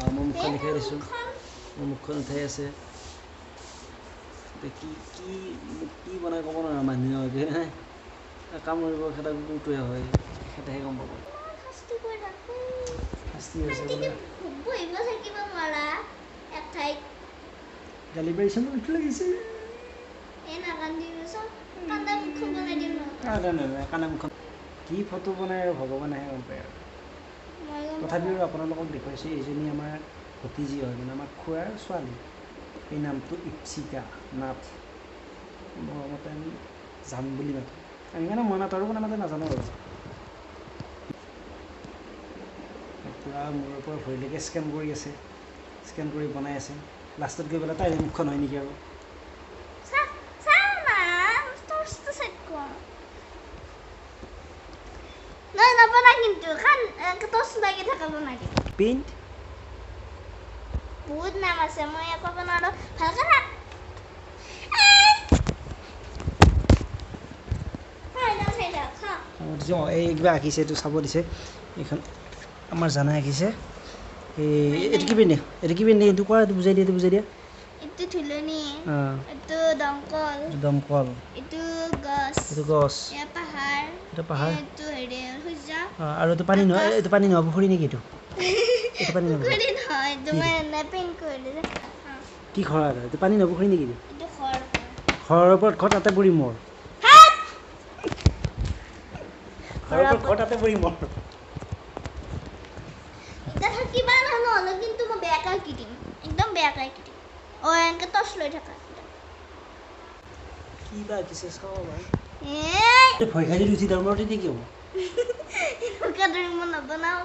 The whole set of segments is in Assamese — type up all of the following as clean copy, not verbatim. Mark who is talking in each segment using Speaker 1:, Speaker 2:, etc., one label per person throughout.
Speaker 1: মই মুখখন দেখাই দিছোঁ, মোৰ মুখখন উঠাই আছে। কি কি কি বনাই ক'ব নোৱাৰো মানুহে, হয়নে? কামুৰিব খেদা কুকুৰটোৱে হয়, তেখেতেহে গম পাব। শাস্তি হৈছে বোলে। গালি পাৰিছে, মোৰ দুখ লাগিছে। কান্দা মুখখন কি ফটো বনাই আৰু ভগৱানেহে গম পায় আৰু। তথাপিও আপোনালোকক দেখুৱাইছোঁ, এইজনী আমাৰ ভতিজী হয়, মানে আমাৰ খুৰাৰ ছোৱালী। এই নামটো ইপচিকা নাথ, মৰমতে আমি জান বুলি মাতোঁ। আমি মানে মই মাতো আৰু কোনে মাতে নাজানো আৰু। পূৰা মূৰৰ পৰা ভৰিলৈকে স্কেন কৰি আছে, স্কেন কৰি বনাই আছে। লাষ্টত গৈ পেলাই তাইৰে মুখখন হয় নেকি আৰু। পেইণ্ট
Speaker 2: বহুত নাম আছে, মই ক'ব নোৱাৰো। ভালকে থাক।
Speaker 1: অঁ, এই কিবা আঁকিছে, এইটো চাব দিছে। এইখন আমাৰ জানা আঁকিছে। এই এইটো কি পিন্ধে, এইটো কি পিন্ধে, এইটো কোৱা, এইটো বুজাই দিয়া, এইটো বুজাই দিয়া।
Speaker 2: এইটো ধুলনি, এইটো দমকল,
Speaker 1: দমকল,
Speaker 2: এইটো গছ,
Speaker 1: এইটো গছ,
Speaker 2: পাহাৰ,
Speaker 1: এইটো পাহাৰ,
Speaker 2: এইটো হেৰি সূৰ্য।
Speaker 1: আৰু এইটো পানী নহয়, এইটো পানী নহয়, পুখুৰী নেকি এইটো? এইটো পানী নহয়,
Speaker 2: পুখুৰী নহয়, এইটো মই এনে পেইণ্ট কৰি দিছে।
Speaker 1: কি ঘৰ আৰু এইটো পানী নহয়, পুখুৰী নেকি?
Speaker 2: এইটো ঘৰ।
Speaker 1: ঘৰৰ ওপৰত ঘৰ, তাতে পৰি মোৰ। ঘৰৰ ওপৰত ঘৰ, তাতে পৰি মোৰ।
Speaker 2: এতিয়া থাকিবা নহ'লে কিন্তু মই বেয়াকৈ আঁকি দিম, একদম বেয়াকৈ আঁকি দিম। অঁ, এনেকৈ টৰ্চ লৈ থাকা।
Speaker 1: কি বা আঁকিছে চাওঁ বাৰু। ভয় খাই যদি উঠি দাউৰ মাৰোঁ তেতিয়া কি হ'ব?
Speaker 2: মই নবনাওঁ।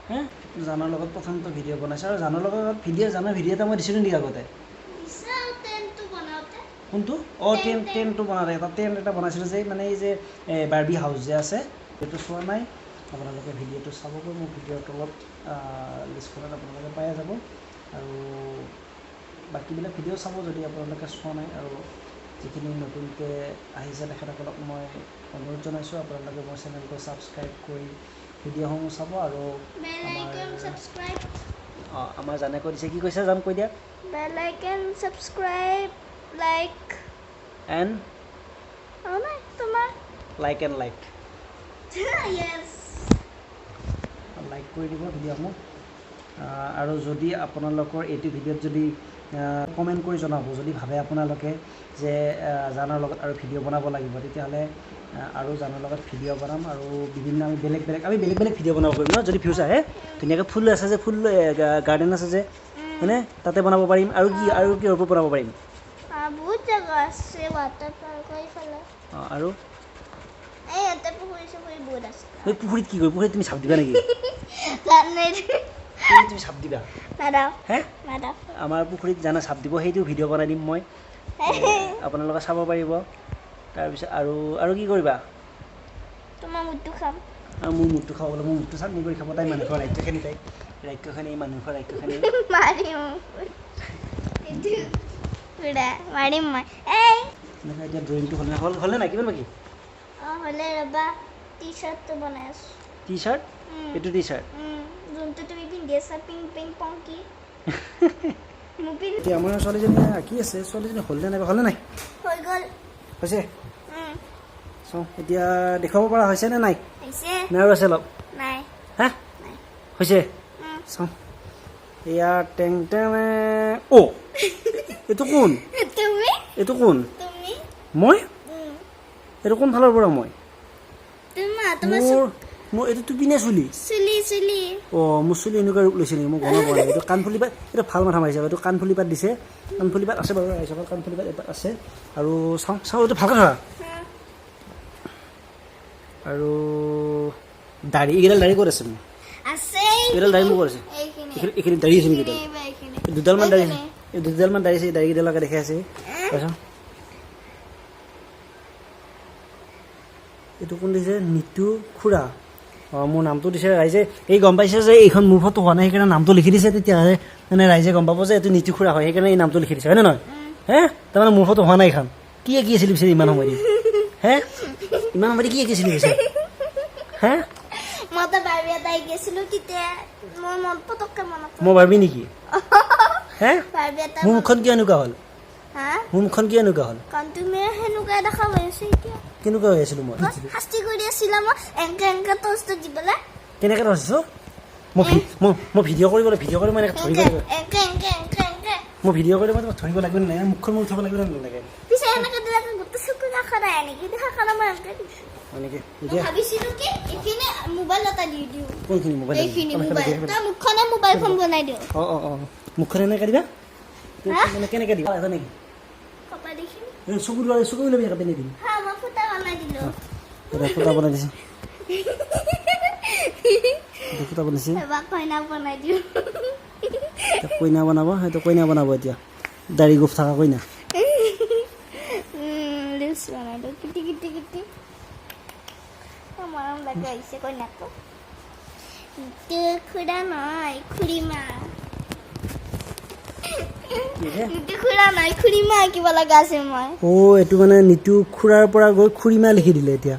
Speaker 1: হে, জানৰ লগত প্ৰথমটো ভিডিঅ' বনাইছোঁ আৰু জানৰ লগত ভিডিঅ', জানৰ ভিডিঅ' এটা মই দিছিলোঁ নেকি আগতে? কোনটো? অঁ, টেণ্টটো বনাওঁতে এটা টেণ্ট এটা বনাইছিলোঁ যে, মানে এই যে বাৰ্বি হাউচ যে আছে, সেইটো চোৱা নাই আপোনালোকে, ভিডিঅ'টো চাবগৈ। মোৰ ভিডিঅ'ৰ তলত লিষ্টখনত আপোনালোকে পাই যাব। আৰু বাকীবিলাক ভিডিঅ' চাব যদি আপোনালোকে চোৱা নাই। আৰু যিখিনি নতুনকৈ আহিছে তেখেতসকলক মই অনুৰোধ জনাইছোঁ, আপোনালোকে মোৰ চেনেলটো ছাবস্ক্ৰাইব কৰি ভিডিঅ'সমূহ চাব। আৰু অঁ, আমাৰ জানে কৈ দিছে, কি কৈছে জান কৈ দিয়া।
Speaker 2: Bell icon, subscribe, like
Speaker 1: and
Speaker 2: তোমাৰ
Speaker 1: like and like.
Speaker 2: Yes,
Speaker 1: like কৰি দিব ভিডিঅ'সমূহ। আৰু যদি আপোনালোকৰ এইটো ভিডিঅ'ত যদি কমেণ্ট কৰি জনাব, যদি ভাবে আপোনালোকে যে জানৰ লগত আৰু ভিডিঅ' বনাব লাগিব, তেতিয়াহ'লে আৰু জানৰ লগত ভিডিঅ' বনাম। আৰু বিভিন্ন আমি বেলেগ বেলেগ, আমি বেলেগ বেলেগ ভিডিঅ' বনাব পাৰিম ন, যদি ভিউজ আহে। ধুনীয়াকৈ ফুল আছে যে, ফুল গাৰ্ডেন আছে যে, হয়নে, তাতে বনাব পাৰিম। আৰু কি, আৰু কিহৰ ওপৰত বনাব পাৰিম?
Speaker 2: বহুত জেগা আছে, ৱাটাৰ পাৰ্ক এইফালে।
Speaker 1: অঁ, আৰু
Speaker 2: এই ইয়াতে পুখুৰী চুখুৰী বহুত আছে।
Speaker 1: এই পুখুৰীত কি কৰিম? পুখুৰীত তুমি চাপ দিবা নেকি? তুমি চাপ দিবা? হে, আমাৰ পুখুৰীত জানা চাপ দিব, সেইটো ভিডিঅ' বনাই দিম মই, আপোনালোকে চাব পাৰিব। তাৰপিছত আৰু আৰু কি কৰিবা?
Speaker 2: তোমাৰ মুখটো খাম।
Speaker 1: আৰু মোৰ মুখটো খাব, মোৰ মুখটো চাটনি কৰি খাব তাই। মানুহৰ ৰাক্ষসনী, তাই ৰাক্ষসনী, মানুহৰ ৰাক্ষসনী।
Speaker 2: মাৰিম মই। এই
Speaker 1: এনেকৈ এতিয়া ড্ৰয়িংটো হ'লে হ'লে নাই, কিমান বাকী?
Speaker 2: অঁ, হ'লে ৰ'বা, টি চাৰ্টটো বনাই আছোঁ।
Speaker 1: T shirt? এইটো টি চাৰ্ট
Speaker 2: যোনটো তুমি পিন্ধি আছা, পিংক পিংক পংকি।
Speaker 1: এতিয়া আমাৰ ছোৱালীজনী আঁকি আছে। ছোৱালীজনী হ'লনে নাই? হ'লে নাই,
Speaker 2: হৈ গ'ল।
Speaker 1: হৈছে? চাওঁ এতিয়া দেখুৱাব পৰা হৈছে নে নাই? নাই, আৰু আছে অলপ। হা, হৈছে। চাওঁ এয়া টেং টেং। অ', এইটো কোন? এইটো কোন? মই? এইটো কোন ফালৰ পৰা মই? মোৰ এইটো টুপি নে চুলি?
Speaker 2: চুলি।
Speaker 1: অঁ, মোৰ চুলি এনেকুৱা ৰূপ লৈছে নেকি? মই গমেই পোৱা নাই। এইটো কাণফুলি পাত, এইটো ভাল মাথা মাৰিছে। এইটো কাণফুলি পাত দিছে, কাণফুলি পাত আছে বাৰু, ৰাইজসকল, কাণফুলি পাত এপাত আছে। আৰু চাওঁ চাওঁ, এইটো ভালকৈ ধৰা। আৰু দাড়ি, এইকেইডাল দাড়ি ক'ত আছে মোৰ? এইকেইডাল দাড়ি মোৰ ক'ত আছে? এইখিনি দাড়ি আছে নেকি? দুডালমান দাড়ি, দুডালমান দাড়ি আছে। এই দাড়িকেইডালকে দেখাই আছে। এইটো কোন দিছে? নিতু খুৰা। অঁ, মোৰ নামটো দিছে। ৰাইজে এই গম পাইছে যে এইখন মোৰ ফটো হোৱা নাই, সেইকাৰণে নামটো লিখি দিছে। তেতিয়াহ'লে মানে ৰাইজে গম পাব যে এইটো নিতু খুৰা হয়, সেইকাৰণে এই নামটো লিখি দিছে, হয়নে নহয়? হে, তাৰমানে মোৰ ফটো হোৱা নাই। এইখন কি আঁকি আছিলি পিছে ইমান সময় দি? হে, ইমান সময় দি কি আঁকিছিলি পিছে? হে,
Speaker 2: মই এটা বাৰ্বি এটা আঁকিছিলো তেতিয়া মোৰ মন পটককে মনত
Speaker 1: মই ভাবি নেকি হে?
Speaker 2: বাৰ্বি এটা।
Speaker 1: মোৰ মুখখন কিয় এনেকুৱা হ'ল?
Speaker 2: হা?
Speaker 1: মোৰ মুখখন কিয় এনেকুৱা হ'ল?
Speaker 2: কাৰণ তুমি সেনেকুৱা দেখা হৈ আছো এতিয়া।
Speaker 1: কেনেকুৱা হৈ আছিলো মই?
Speaker 2: শাস্তি কৰি আছিলা, মই এনেকে এনেকে টৰ্চটো দি পেলাই।
Speaker 1: কেনেকৈ ধৰিছো মই? মই ভিডিঅ' কৰিব লাগিব, ভিডিঅ' কৰি মই এনেকৈ ধৰিব
Speaker 2: এনেকে
Speaker 1: লাগিব।
Speaker 2: এনেকে এনেকে এনেকে এনেকে।
Speaker 1: মই ভিডিঅ' কৰি মই তোমাক ধৰিব লাগিব নে নাই? মুখখন মই উঠাব লাগিব নে নালাগে?
Speaker 2: পিছে এনেকে দিলে গোটেই চকু কাষত আহে নেকি? সেইকাৰণে মই এনেকে দিছো।
Speaker 1: হয় নেকি?
Speaker 2: মই
Speaker 1: এতিয়া
Speaker 2: ভাবিছিলো কি এইখিনি মোবাইল এটা দি দিওঁ।
Speaker 1: কোনখিনি মোবাইল?
Speaker 2: এইখিনি মোবাইল, তই মুখখনে মোবাইলখন বনাই দিওঁ।
Speaker 1: অঁ, মুখখন এনেকৈ দিবা?
Speaker 2: হা?
Speaker 1: মানে কেনেকৈ দিবা এটা নেকি?
Speaker 2: কপা দেখিম।
Speaker 1: এই চকু দুৱাৰ, চকু ওলাবি, পিন্ধি দিম।
Speaker 2: হা, মই ফুটা বনাই দিলো।
Speaker 1: এটা ফুটা বনাই দিছে, এইটো ফুটা বনাইছে।
Speaker 2: এবাৰ কইনা বনাই দিওঁ।
Speaker 1: এতিয়া কইনা বনাব, সেইটো কইনা বনাব এতিয়া, দাড়ি গোফ থকা কইনা।
Speaker 2: ৰিলচ বনাই দিওঁ। কিটি কিটি কিটি, মৰম লাগা আহিছে কইনাটো। খুৰা নহয়, খুৰীমা।
Speaker 1: কি হে?
Speaker 2: নিতু খুৰা নহয়, খুৰীমা আঁকিব লগা আছে মই।
Speaker 1: অ' এইটো মানে নিতু খুৰাৰ পৰা গৈ খুৰীমা লিখি দিলে এতিয়া।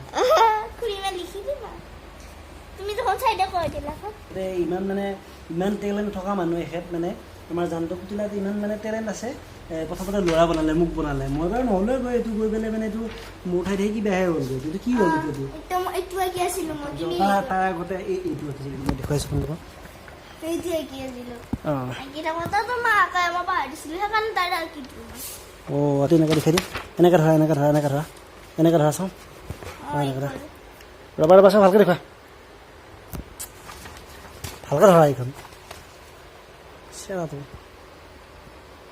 Speaker 2: খুৰীমা লিখি দিবা, তুমি দেখোন চাইডে কৈ দিলা।
Speaker 1: এই ইমান মানে ইমান টেলেণ্ট থকা মানুহ এখেত, মানে আমাৰ জানটো কুটিলাত ইমান মানে টেলেণ্ট আছে। প্ৰথমতে ল'ৰা বনালে, মোক বনালে। মই বাৰু নহ'লে গৈ এইটো গৈ পেলাই মানে এইটো মোৰ ঠাইতহে কিবাহে হ'লগৈ। এইটো কি হ'ল এইটো?
Speaker 2: এইটো এইটো আঁকি আছিলো মই, তুমি
Speaker 1: তাৰ আগতে এইটো আঁকিছিলোঁ, মই দেখুৱাইছোঁ আপোনালোকক।
Speaker 2: এইটো আঁকি আছিলো।
Speaker 1: অঁ।
Speaker 2: আঁকি থাকোঁতে মই আঁকা মই পাহৰিছিলো, সেইকাৰণে তাৰে আঁকি দিলোঁ মই।
Speaker 1: অঁ, এইটো এনেকৈ দেখুৱাই দিয়ে। এনেকৈ ধৰা, এনেকৈ ধৰা, এনেকৈ ধৰা, এনেকৈ ধৰা, চাওঁ।
Speaker 2: অঁ।
Speaker 1: এনেকৈ ধৰা। ৰ'বা ৰ'বা, চাওঁ, ভালকৈ দেখুৱা, ভালকৈ ধৰা এইখন চেৰাটো।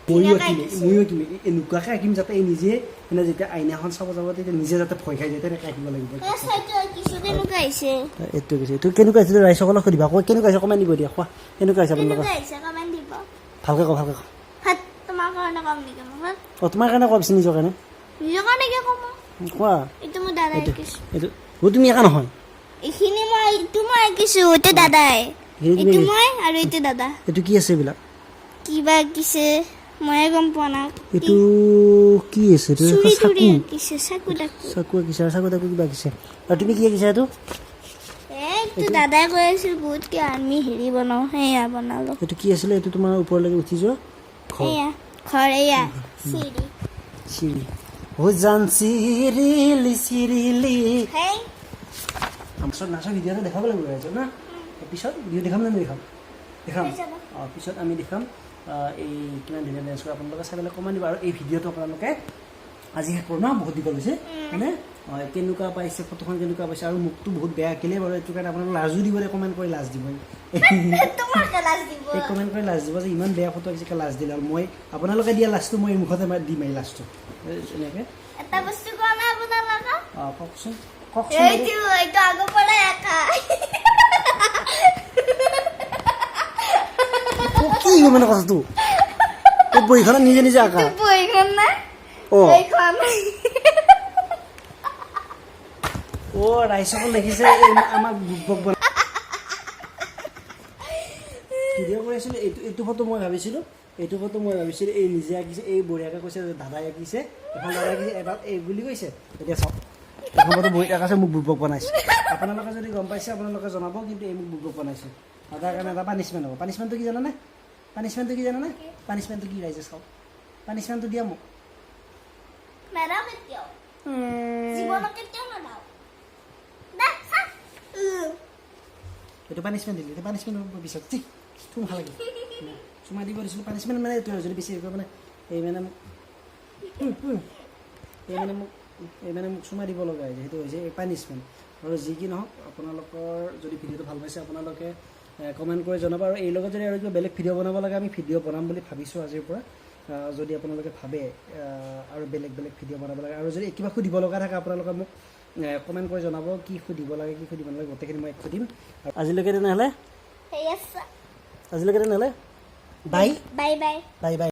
Speaker 1: ময়ো আঁকিম, ময়ো আঁকিম এনেকুৱাকৈ আঁকিম যাতে এই নিজে মানে যেতিয়া আইনাখন চাব যাব, তেতিয়া নিজে যাতে ভয় খাই যায়, তেনেকৈ আঁকিব লাগিব।
Speaker 2: চাইটো আঁকিছো, কেনেকুৱা আহিছে?
Speaker 1: এইটো কৈছে, এইটো কেনেকুৱা হৈছে ৰাইজসকলক সুধিবা। কোৱা, কেনেকুৱা হৈছে কমেণ্ট দিব দিয়া। কোৱা, কেনেকুৱা হৈছে আপোনালোকৰ?
Speaker 2: কেনেকুৱা আহিছে কমেণ্ট দিব।
Speaker 1: ভালকৈ কওঁ, ভালকৈ কওঁ।
Speaker 2: ভাত তোমাৰ কাৰণে কম নেকি মই?
Speaker 1: অঁ, তোমাৰ কাৰণে কোৱা পিছে, নিজৰ কাৰণে।
Speaker 2: নিজৰ কাৰণে কিয় কম মই?
Speaker 1: কোৱা।
Speaker 2: এইটো মোৰ দাদাই
Speaker 1: এইটো
Speaker 2: আঁকিছো।
Speaker 1: এইটো অ' তুমি একা নহয়।
Speaker 2: এইখিনি মই, এইটো মই আঁকিছো, এইটো দাদাই।
Speaker 1: এইখিনি তুমি
Speaker 2: এইটো মই আৰু এইটো দাদা।
Speaker 1: এইটো কি আছে এইবিলাক?
Speaker 2: কিবা আঁকিছে, ময়ে গম পোৱা নাই।
Speaker 1: এইটো কি আছে? এইটো
Speaker 2: চুৰি
Speaker 1: এখন
Speaker 2: তুৰি
Speaker 1: চাকু।
Speaker 2: আঁকিছে, চাকু তাকু।
Speaker 1: চাকু আঁকিছে আৰু চাকু তাকু কিবা আঁকিছে। আৰু তুমি কি আঁকিছা এইটো?
Speaker 2: এইটো দাদাই কৈ আছিল বহুত কি আমি হেৰি বনাওঁ, সেয়া বনালো।
Speaker 1: এইটো কি আছিলে? এইটো তোমাৰ ওপৰলৈকে উঠি যোৱা ঘৰ।
Speaker 2: এয়া ঘৰ, এয়া চিৰি।
Speaker 1: চিৰি हो জান চিৰিলি চিৰিলি।
Speaker 2: হেই।
Speaker 1: নাচৰ নাচৰ ভিডিঅ' এটা দেখাব লাগিব ৰাইজক না। পিছত ভিডিঅ' দেখাম নে নেদেখাম? দেখাম।
Speaker 2: হৈ যাব।
Speaker 1: অঁ, পিছত আমি দেখাম। এই কিমান ধুনীয়া ডেন্স কৰে, আপোনালোকে চাই পেলাই কমেণ্ট দিব। আৰু এই ভিডিঅ'টো আপোনালোকে আজি শেষ কৰোঁ ন, বহুত দীঘল হৈছে হয়নে? অঁ, কেনেকুৱা পাইছে ফটোখন, কেনেকুৱা পাইছে? আৰু মুখটো বহুত বেয়া আঁকিলে বাৰু, এইটো কাৰণে আপোনালোকে লাজো দিব, কমেণ্ট কৰি লাজ দিব।
Speaker 2: তোমাকে লাজ দিব।
Speaker 1: এই কমেণ্ট কৰি লাজ দিব যে ইমান বেয়া ফটো আঁকিছে, লাজ দিলে। আৰু মই আপোনালোকে দিয়া লাজটো মই এই মুখতে দিম, এই লাজটো এনেকৈ।
Speaker 2: এটা বস্তু কোৱা নাই আপোনালোকক।
Speaker 1: অঁ, কওকচোন, কওকচোন।
Speaker 2: এইটো এইটো আগৰ পৰাই আঁকা।
Speaker 1: কি হ'ল মানে কথাটো? এই বহীখনত নিজে নিজে আঁকা?
Speaker 2: বহীখন না।
Speaker 1: অঁ।
Speaker 2: এইখন।
Speaker 1: অ' ৰাইজসকল, দেখিছে, এই আমাক বুৰ্বক বনাই ভিডিঅ' কৰি আছিলোঁ। এইটো ফটো মই ভাবিছিলোঁ, এইটো ফটো মই ভাবিছিলোঁ এই নিজে আঁকিছে। এই বঢ়িয়াকৈ কৈছে যে দাদাই আঁকিছে, এখন দাদাই আঁকিছে, এডাল এই বুলি কৈছে। এতিয়া চাওক, এখন ফটো বহীত আঁকাছে, মোক বুৰ্বক বনাইছে। আপোনালোকে যদি গম পাইছে, আপোনালোকে জনাব। কিন্তু এই মোক বুৰ্বক বনাইছে আৰু তাৰ কাৰণে এটা পানিছমেণ্ট হ'ব। পানিছমেণ্টটো কি জানানে? পানিছমেণ্টটো কি জানানে? পানিছমেণ্টটো কি ৰাইজে চাওক। পানিছমেণ্টটো দিয়া মোক।
Speaker 2: নাযাওঁ কেতিয়াও, জীৱনত কেতিয়াও নাযাওঁ। দা, চা।
Speaker 1: এইটো পানিছমেণ্ট দিলে, এইটো পানিছমেণ্ট হ'ব পিছত। ঠিক থুম ভাল লাগে, চুমা দিব দিছিলোঁ। পানিছমেণ্ট মানে এইটো, যদি বেছি মানে এই মানে মোক এই মানে মোক এই মানে মোক চুমা দিব লগা হৈছে, সেইটো হৈছে এই পানিছমেণ্ট। আৰু যি কি নহওক, আপোনালোকৰ যদি ভিডিঅ'টো ভাল পাইছে, আপোনালোকে কমেণ্ট কৰি জনাব। আৰু এই লগত যদি আৰু কিবা বেলেগ ভিডিঅ' বনাব লাগে, আমি ভিডিঅ' বনাম বুলি ভাবিছোঁ আজিৰ পৰা। যদি আপোনালোকে ভাবে আৰু বেলেগ বেলেগ ভিডিঅ' বনাব লাগে, আৰু যদি কিবা সুধিব লগা থাকে, আপোনালোকে মোক কমেণ্ট কৰি জনাব কি সুধিব লাগে, কি সুধিব নালাগে, গোটেইখিনি মই সুধিম। আজিলৈকে তেনেহ'লে
Speaker 2: সেই আছে।
Speaker 1: আজিলৈকে তেনেহ'লে বাই।
Speaker 2: Bye bye.
Speaker 1: Bye bye.